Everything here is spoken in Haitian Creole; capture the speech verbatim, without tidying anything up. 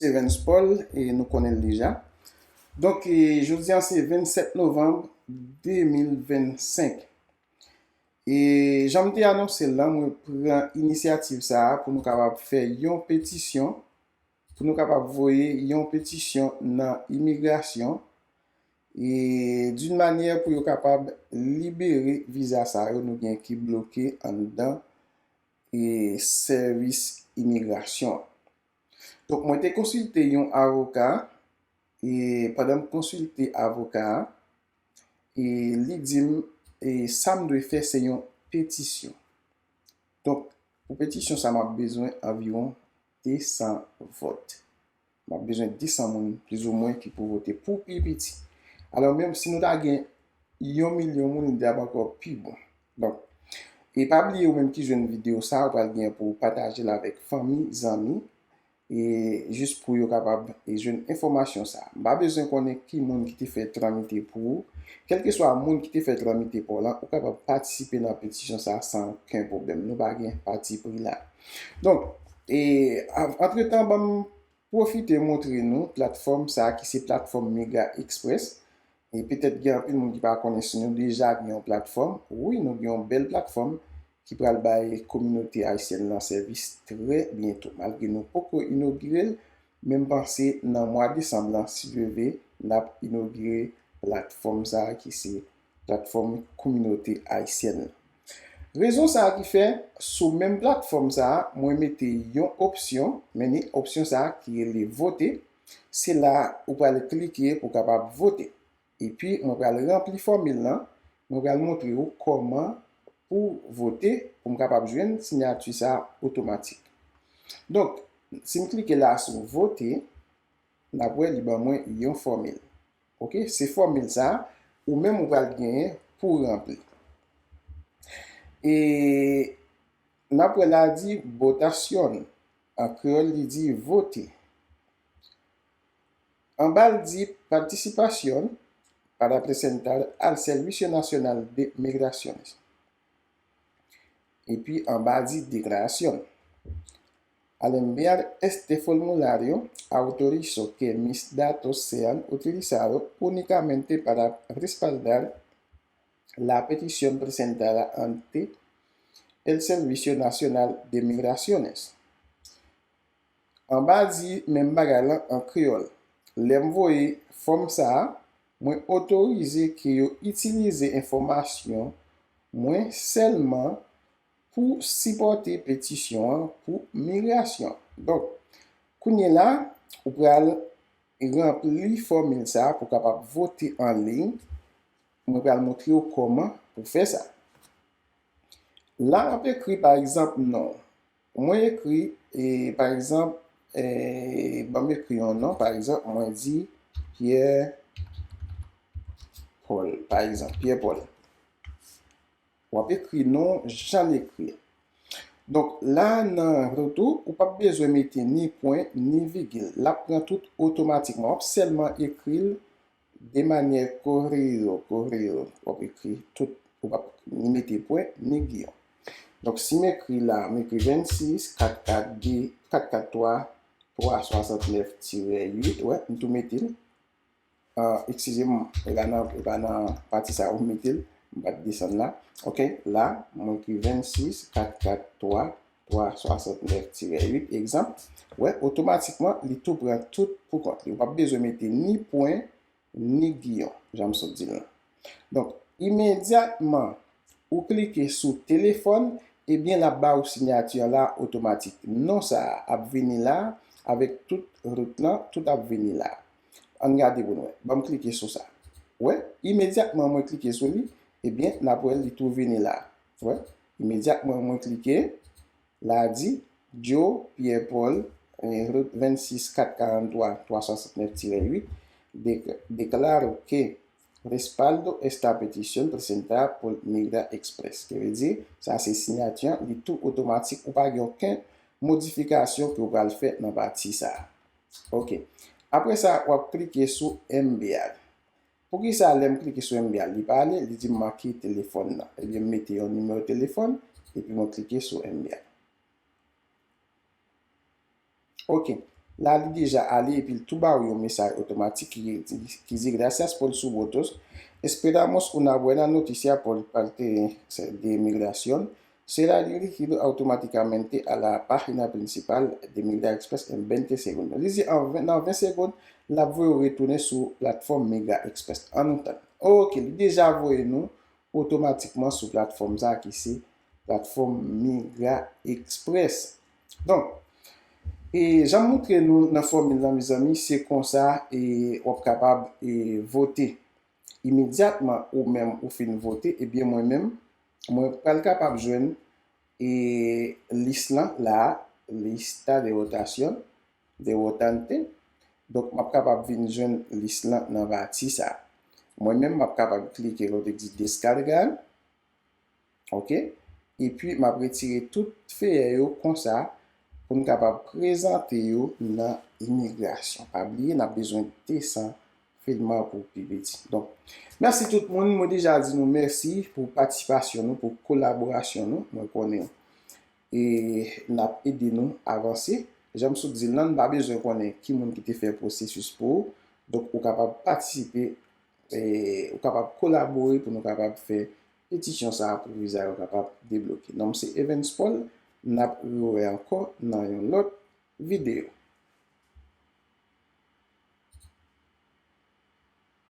Evans Paul, e nou konnen l deja. Donk, e, jodi a se vennsèt novanm de mil vennsenk. E jan m te anonse l lan, mwen pran inisyativ sa a pou nou kapab fè yon petisyon, pou nou kapab voye yon petisyon nan imigrasyon, e d'une manyè pou yo kapab libere viza sa yo nou gen ki bloke anndan, e sèvis imigrasyon an. Donk, mwen te konsilte yon avoka, e pandan m konsilte avoka a, e li di m, e sa m dwe fè, se yon petisyon. Donk, pou petisyon sa, m ap bezwen anviwon de san vòt. M ap bezwen de san moun, plizoumwen, ki pou vote pou pi piti. Alò, menm si nou ta gen yon milyon moun, li t ap ankò pi bon. Donk, e pa bliye, ou menm ki jwenn videyo sa, ou pral gen pou pataje l avèk fanmi, zanmi, e jis pou yo kapab, e jwenn enfòmasyon sa. M pa bezwen konnen ki moun ki te fè tramite pou ou. Kèlkeswa moun ki te fè tramite pou w lan, ou kapab patisipe nan petisyon sa san okenn pwoblèm. Nou pa gen patipri la. Donk, e, a-, antretan, ban m pwofite montre nou platfòm sa ki se platfòm Migra Express. E petèt gen anpil moun ki pa konnen si nou deja gen yon platfòm. Wi, nou gen yon bèl platfòm ki pral bay kominote ayisyèn lan sèvis trè byento. Malgre nou poko inogire l, men m panse nan mwa desanm lan, si Dye vle, n ap inogire platfòm sa a ki se platfòm kominote ayisyèn lan. Rezon sa a ki fè, sou menm platfòm sa a, mwen mete yon opsyon, men ni opsyon sa a ki rele vote. Se la ou pral klike pou w kapab vote. Epi, mwen pral ranpli fòmil lan, mwen pral montre w kòman pou vote, pou m kapab jwenn siyati sa a otomatik. Donk, si m klike la sou vote, n ap wè li ban mwen yon fòmil. Oke, se fòmil sa a, ou menm ou pral genyen pou w ranpli. E n ap wè la di votación, an kreyòl li di vote. Anba l di participación para presentar al Servicio Nacional de Migraciones. Epi anba di declaración. Al enviar este formulario, autorizo que mis datos sean utilizados únicamente para respaldar la petición presentada ante el Servicio Nacional de Migraciones. Anba di menm bagay lan an kreyòl. Lè m voye fòm sa a, mwen otorize ke yo itilize enfòmasyon mwen sèlman pou sipòte petisyon an pou migrasyon. Donk, kounye la, ou pral ranpli fòmil sa a pou w kapab vote an liy. Mwen pral montre w kòman pou fè sa. La, w ap ekri, pa egzanp, non. Mwen ekri, e, pa egzanp, e, ban m ekri yon non, pa egzanp, mwen di Pierre Paul, pa egzanp, Pierre Paul. W ap ekri non jan l ekri. Donk, la, nan retou, ou p ap bezwen mete ni pwen, ni vigil. L ap pran tout otomatikman. W ap sèlman ekri l de manyè corrido, corrido. W ap ekri tout, ou p ap ni mete pwen, ni giyon. Donk, si m ekri la, m ekri vennsis, kat kat de, kat kat twa, twa swasantnèf tirè uit, wè, m tou mete l. Ah, eskize m, e pa nan, e pa nan pati sa a ou mete l, m pa t desann la. Oke, la, mwen ekri vennsis, kat kat twa, twa swasantnèf tirè uit, egzanp. Wè, otomatikman, li tou pran tout pou kont li. Ou p ap bezwen mete ni pwen, ni giyon, jan m sot di l lan. Donk, imedyatman ou klike sou telefòn, ebyen, l ap ba ou siyati an la otomatik. Non sa a ap vini la, avèk tout rout lan, tout ap vini la. Ann gade pou n wè. Ban m klike sou sa. Wè, imedyatman mwen klike sou li, ebyen, n ap wè li tou vini la. Wè, imedyatman mwen klike, la di, Joe Pierre Paul, eh, rout vennsis kat karanntwa twa swasantnèf tirè uit, dek-, declaro que respaldo esta petición presentada por Migra Express. Ki vle di, sa se siyati an, li tou otomatik, ou pa gen okenn modifikasyon ke w pral fè nan pati sa a. Oke. Apre sa, w ap klike sou enviar. Poukisa lè m klike sou enviar, li pa ale, li di m manke telefòn nan? Ebyen, m mete yon nimewo telefòn, epi mwen klike sou enviar. Oke. La li deja ale epi l tou ba w yon mesaj otomatik ki, ki di: "Gracias por su voto. Esperamos una buena noticia por parte de migración. Será dirigido automáticamente a la página principal de Migra Express en veinte segundos." Li di an ven, nan ven segonn, l ap voye w retounen sou platfòm Migra Express. Ann nou tann. Ok, li deja voye nou otomatikman sou platfòm sa ki se platfòm Migra Express. Donk, e jan m moutre nou nan fòmil lan, mezanmi, se konsa e w ap kapab e vote. Imedyatman ou menm ou fin vote, ebyen mwen menm, mwen pral kapab jwenn e lis lan la, lista de votación, de votante. Donk, m ap kapab vin jwenn lis lan nan pati sa. Mwen menm, m ap kapab klike kote ki di descargar. Ok? Epi, m ap retire tout feyè yo konsa pou n kapab prezante yo nan imigrasyon. Pa bliye, n ap bezwen desann filma pou pi piti. Donk, mèsi tout moun. Mwen deja di nou mèsi pou patisipasyon nou, pou kolaborasyon nou. Mwen konnen e n ap ede nou avanse. Jan m sot di l lan, n pa bezwen konnen ki moun ki te fè pwosesis pou ou. Donk, ou kapab patisipe, e ou kapab kolabore pou nou kapab fè petisyon sa a pou viza yo kapab debloke. Non m se Evans Paul, n ap rewè ankò nan yon lòt videyo.